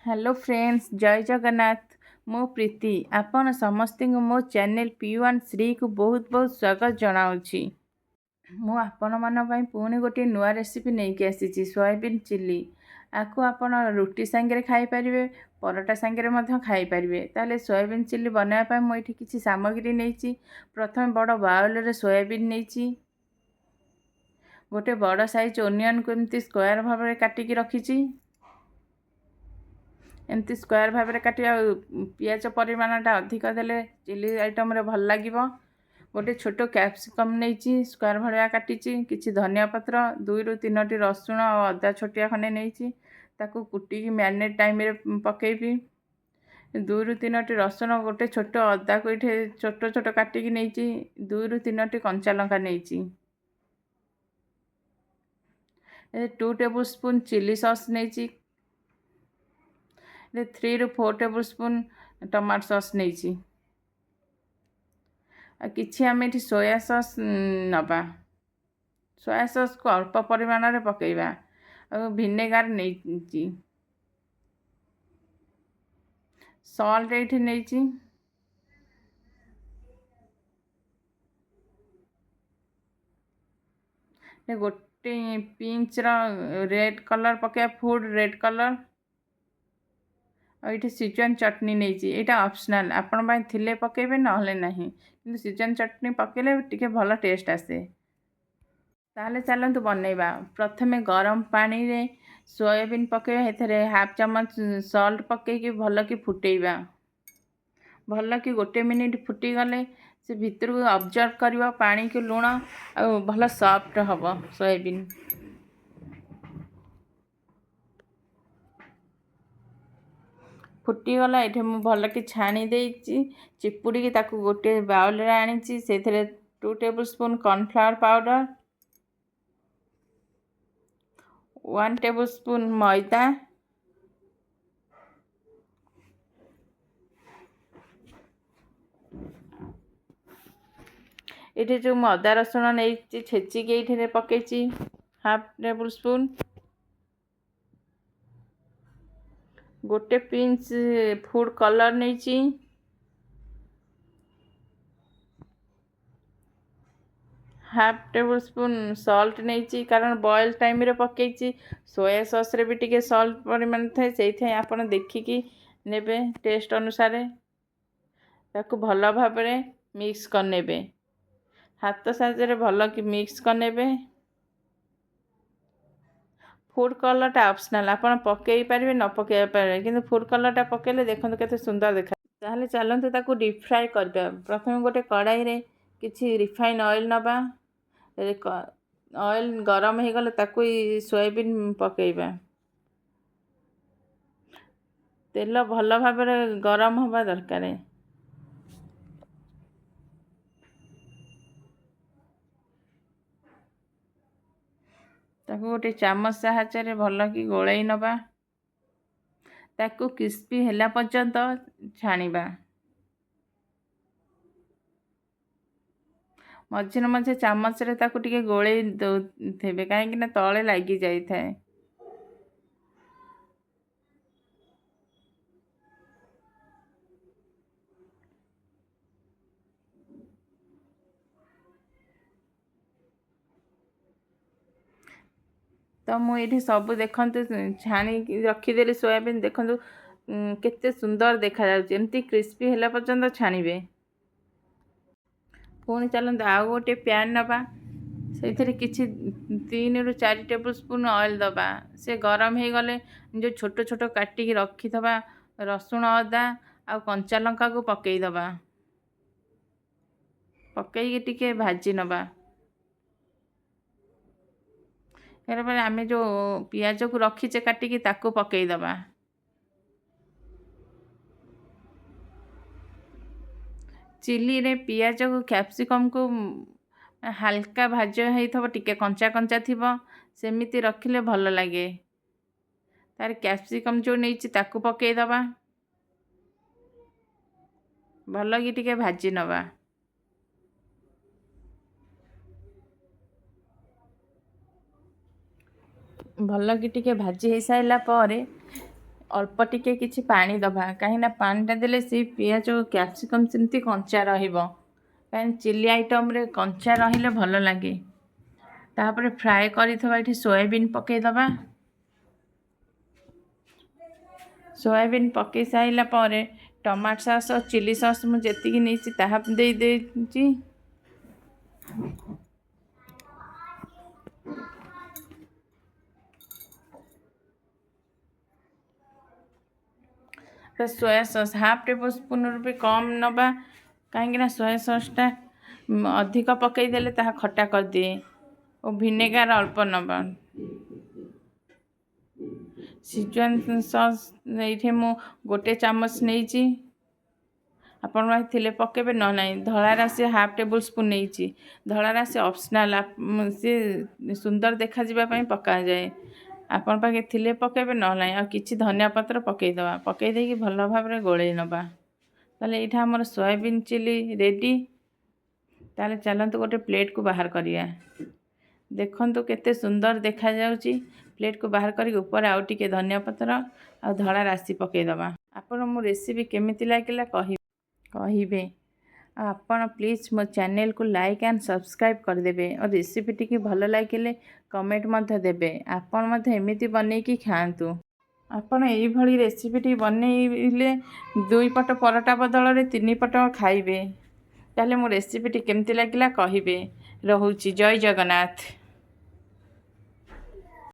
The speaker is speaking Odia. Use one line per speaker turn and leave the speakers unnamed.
ହ୍ୟାଲୋ ଫ୍ରେଣ୍ଡସ୍, ଜୟ ଜଗନ୍ନାଥ। ମୁଁ ପ୍ରୀତି, ଆପଣ ସମସ୍ତଙ୍କୁ ମୋ ଚ୍ୟାନେଲ୍ P1 ଶ୍ରୀକୁ ବହୁତ ବହୁତ ସ୍ୱାଗତ ଜଣାଉଛି। ମୁଁ ଆପଣମାନଙ୍କ ପାଇଁ ପୁଣି ଗୋଟିଏ ନୂଆ ରେସିପି ନେଇକି ଆସିଛି, ସୋୟାବିନ୍ ଚିଲି। ଆକୁ ଆପଣ ରୁଟି ସାଙ୍ଗରେ ଖାଇପାରିବେ, ପରଟା ସାଙ୍ଗରେ ମଧ୍ୟ ଖାଇପାରିବେ। ତାହେଲେ ସୋୟାବିନ୍ ଚିଲି ବନାଇବା ପାଇଁ ମୁଁ ଏଇଠି କିଛି ସାମଗ୍ରୀ ନେଇଛି। ପ୍ରଥମେ ବଡ଼ ବାଉଲରେ ସୋୟାବିନ୍ ନେଇଛି। ଗୋଟେ ବଡ଼ ସାଇଜ୍ ଓନିଅନ୍କୁ ଏମିତି ସ୍କୋୟାର ଭାବରେ କାଟିକି ରଖିଛି। ଏମିତି ସ୍କୋୟାର ଭାବରେ କାଟି, ଆଉ ପିଆଜ ପରିମାଣଟା ଅଧିକ ଦେଲେ ଚିଲି ଆଇଟମ୍ରେ ଭଲ ଲାଗିବ। ଗୋଟେ ଛୋଟ କ୍ୟାପ୍ସିକମ୍ ନେଇଛି, ସ୍କୋୟାର ଭଳିଆ କାଟିଛି। କିଛି ଧନିଆ ପତ୍ର, 2ରୁ 3ଟି ରସୁଣ ଆଉ ଅଦା ଛୋଟିଆ ଖଣ୍ଡେ ନେଇଛି, ତାକୁ କୁଟିକି ମ୍ୟାରିନେଟ୍ ଟାଇମ୍ରେ ପକାଇବି। 2ରୁ 3ଟି ରସୁଣ, ଗୋଟେ ଛୋଟ ଅଦାକୁ ଏଇଠି ଛୋଟ ଛୋଟ କାଟିକି ନେଇଛି। 2ରୁ 3ଟି କଞ୍ଚା ଲଙ୍କା ନେଇଛି। 2 ଟେବୁଲ୍ ସ୍ପୁନ୍ ଚିଲି ସସ୍ ନେଇଛି। 3ରୁ 4 ଟେବୁଲ୍ ସ୍ପୁନ୍ ଟମାଟୋ ସସ୍ ନେଇଛି। ଆଉ କିଛି ଆମେ ଏଠି ସୋୟା ସସ୍ ନେବା। ସୋୟା ସସ୍କୁ ଅଳ୍ପ ପରିମାଣରେ ପକାଇବା। ଆଉ ଭିନେଗାର ନେଇଛି, ସଲ୍ଟ ଏଇଠି ନେଇଛି। ଗୋଟେ ପିଞ୍ଚର ରେଡ଼୍ କଲର୍ ପକାଇବା, ଫୁଡ଼୍ ରେଡ଼୍ କଲର୍। ଆଉ ଏଇଠି ସିଜୱାନ୍ ଚଟଣି ନେଇଛି। ଏଇଟା ଅପସନାଲ୍, ଆପଣ ପାଇଁ ଥିଲେ ପକାଇବେ, ନହେଲେ ନାହିଁ। କିନ୍ତୁ ସିଜୱାନ୍ ଚଟଣି ପକାଇଲେ ଟିକେ ଭଲ ଟେଷ୍ଟ ଆସେ। ତାହେଲେ ଚାଲନ୍ତୁ ବନେଇବା। ପ୍ରଥମେ ଗରମ ପାଣିରେ ସୋୟାବିନ୍ ପକାଇବା, ଏଥିରେ ହାଫ୍ ଚାମଚ ସଲ୍ଟ ପକାଇକି ଭଲକି ଫୁଟେଇବା। ଭଲକି 1 ମିନିଟ୍ ଫୁଟିଗଲେ ସେ ଭିତରକୁ ଅବଜର୍ଭ କରିବ ପାଣିକୁ ଲୁଣ, ଆଉ ଭଲ ସଫ୍ଟ ହେବ ସୋୟାବିନ୍। ଫୁଟିଗଲା, ଏଠି ମୁଁ ଭଲକି ଛାଣି ଦେଇଛି ଚିପୁଡ଼ିକି, ତାକୁ ଗୋଟିଏ ବାଉଲରେ ଆଣିଛି। ସେଥିରେ 2 table spoon cornflower powder, 1 table spoon ମଇଦା, ଏଠି ଯେଉଁ ମୁଁ ଅଦା ରସୁଣ ନେଇଛି ଛେଚିକି ଏଇଥିରେ ପକାଇଛି ହାଫ୍ ଟେବୁଲ୍ ସ୍ପୁନ୍, ଗୋଟେ ପିଞ୍ଚ ଫୁଡ଼୍ କଲର୍ ନେଇଛି, ହାଫ୍ ଟେବୁଲ୍ ସ୍ପୁନ୍ ସଲ୍ଟ ନେଇଛି, କାରଣ ବଏଲ୍ ଟାଇମ୍ରେ ପକାଇଛି। ସୋୟା ସସ୍ରେ ବି ଟିକେ ସଲ୍ଟ ପରିମାଣ ଥାଏ, ସେଇଥିପାଇଁ ଆପଣ ଦେଖିକି ନେବେ ଟେଷ୍ଟ ଅନୁସାରେ। ତାକୁ ଭଲ ଭାବରେ ମିକ୍ସ କରିନେବେ, ହାତ ସାହାଯ୍ୟରେ ଭଲକି ମିକ୍ସ କରିନେବେ। ଫୁଡ଼୍ କଲର୍ଟା ଅପସନାଲ୍, ଆପଣ ପକାଇ ପାରିବେ, ନ ପକାଇ ପାରିବେ, କିନ୍ତୁ ଫୁଡ଼୍ କଲର୍ଟା ପକାଇଲେ ଦେଖନ୍ତୁ କେତେ ସୁନ୍ଦର ଦେଖା। ତାହେଲେ ଚାଲନ୍ତୁ ତାକୁ ଡିପ୍ ଫ୍ରାଏ କରିବା। ପ୍ରଥମେ ଗୋଟେ କଡ଼ାଇରେ କିଛି ରିଫାଇନ୍ ଅଏଲ୍ ନେବା। ଅଏଲ୍ ଗରମ ହେଇଗଲେ ତାକୁ ସୋୟାବିନ୍ ପକାଇବା। ତେଲ ଭଲ ଭାବରେ ଗରମ ହେବା ଦରକାର। ତାକୁ ଗୋଟେ ଚାମଚ ସାହାଯ୍ୟରେ ଭଲକି ଗୋଳେଇ ନେବା। ତାକୁ କ୍ରିସ୍ପି ହେଲା ପର୍ଯ୍ୟନ୍ତ ଛାଣିବା। ମଝିରେ ମଝିରେ ଚାମଚରେ ତାକୁ ଟିକେ ଗୋଳେଇ ଦେଉଥିବେ, କାହିଁକିନା ତଳେ ଲାଗି ଯାଇଥାଏ। ତ ମୁଁ ଏଇଠି ସବୁ ଦେଖନ୍ତୁ ଛାଣିକି ରଖିଦେଲି ସୋୟାବିନ୍। ଦେଖନ୍ତୁ କେତେ ସୁନ୍ଦର ଦେଖାଯାଉଛି। ଏମିତି କ୍ରିସ୍ପି ହେଲା ପର୍ଯ୍ୟନ୍ତ ଛାଣିବେ। ପୁଣି ଚାଲନ୍ତୁ ଆଉ ଗୋଟେ ପ୍ୟାନ୍ ନେବା। ସେଇଥିରେ କିଛି 3ରୁ 4 ଟେବୁଲ୍ ସ୍ପୁନ୍ ଅଏଲ୍ ଦେବା। ସେ ଗରମ ହେଇଗଲେ ଯେଉଁ ଛୋଟ ଛୋଟ କାଟିକି ରଖିଥିବା ରସୁଣ, ଅଦା ଆଉ କଞ୍ଚା ଲଙ୍କାକୁ ପକାଇଦେବା। ପକାଇକି ଟିକେ ଭାଜି ନେବା। ଏହାପରେ ଆମେ ଯେଉଁ ପିଆଜକୁ ରଖିଛେ କାଟିକି ତାକୁ ପକାଇଦେବା। ଚିଲିରେ ପିଆଜକୁ କ୍ୟାପ୍ସିକମ୍କୁ ହାଲକା ଭାଜ ହେଇଥିବ, ଟିକେ କଞ୍ଚା କଞ୍ଚା ଥିବ, ସେମିତି ରଖିଲେ ଭଲ ଲାଗେ। ତାର କ୍ୟାପ୍ସିକମ୍ ଯେଉଁ ନେଇଛି ତାକୁ ପକାଇଦେବା, ଭଲକି ଟିକେ ଭାଜି ନେବା। ଭଲକି ଟିକେ ଭାଜି ହେଇସାରିଲା ପରେ ଅଳ୍ପ ଟିକେ କିଛି ପାଣି ଦେବା, କାହିଁକିନା ପାଣିଟା ଦେଲେ ସେଇ ପିଆଜ ଓ କ୍ୟାପ୍ସିକମ୍ ସେମିତି କଞ୍ଚା ରହିବ, କାହିଁକି ଚିଲି ଆଇଟମ୍ରେ କଞ୍ଚା ରହିଲେ ଭଲ ଲାଗେ। ତାପରେ ଫ୍ରାଏ କରିଥିବା ଏଠି ସୋୟାବିନ୍ ପକାଇଦେବା। ସୋୟାବିନ୍ ପକାଇ ସାରିଲା ପରେ ଟମାଟୋ ସସ୍ ଆଉ ଚିଲି ସସ୍ ମୁଁ ଯେତିକି ନେଇଛି ତାହା ଦେଇଦେଇଛି। ତ ସୋୟା ସସ୍ ହାଫ୍ ଟେବୁଲ୍ ସ୍ପୁନ୍ରୁ ବି କମ୍ ନେବା, କାହିଁକିନା ସୋୟା ସସ୍ଟା ଅଧିକ ପକାଇଦେଲେ ତାହା ଖଟା କରିଦିଏ। ଓ ଭିନେଗାର ଅଳ୍ପ ନେବା। ସିଜୱାନ୍ ସସ୍ ଏଇଠି ମୁଁ 1 ଚାମଚ ନେଇଛି, ଆପଣ ଥିଲେ ପକାଇବେ, ନ ନାହିଁ। ଧଳା ରାଶି ହାଫ୍ ଟେବୁଲ୍ ସ୍ପୁନ୍ ନେଇଛି। ଧଳା ରାଶି ଅପସନାଲ୍, ସିଏ ସୁନ୍ଦର ଦେଖାଯିବା ପାଇଁ ପକାଯାଏ। ଆପଣ ପାଖେ ଥିଲେ ପକାଇବେ, ନହେଲେ ନାହିଁ। ଆଉ କିଛି ଧନିଆ ପତ୍ର ପକାଇଦେବା। ପକାଇ ଦେଇକି ଭଲ ଭାବରେ ଗୋଳେଇ ନେବା। ତାହେଲେ ଏଇଟା ଆମର ସୋୟାବିନ୍ ଚିଲି ରେଡ଼ି। ତାହେଲେ ଚାଲନ୍ତୁ ଗୋଟେ ପ୍ଲେଟ୍କୁ ବାହାର କରିବା। ଦେଖନ୍ତୁ କେତେ ସୁନ୍ଦର ଦେଖାଯାଉଛି। ପ୍ଲେଟ୍କୁ ବାହାର କରିକି ଉପରେ ଆଉ ଟିକେ ଧନିଆ ପତ୍ର ଆଉ ଧଳା ରାଶି ପକାଇଦେବା। ଆପଣ ମୋ ରେସିପି କେମିତି ଲାଗିଲା କହିବେ। ଆଉ ଆପଣ ପ୍ଲିଜ୍ ମୋ ଚ୍ୟାନେଲକୁ ଲାଇକ୍ ଆଣ୍ଡ ସବସ୍କ୍ରାଇବ୍ କରିଦେବେ, ଆଉ ରେସିପି ଟିକେ ଭଲ ଲାଗିଲେ କମେଣ୍ଟ ମଧ୍ୟ ଦେବେ। ଆପଣ ମଧ୍ୟ ଏମିତି ବନେଇକି ଖାଆନ୍ତୁ। ଆପଣ ଏଇଭଳି ରେସିପିଟି ବନେଇଲେ 2 ପଟ ପରଟା ବଦଳରେ 3 ପଟ ଖାଇବେ। ତାହେଲେ ମୋ ରେସିପିଟି କେମିତି ଲାଗିଲା କହିବେ। ରହୁଛି, ଜୟ ଜଗନ୍ନାଥ।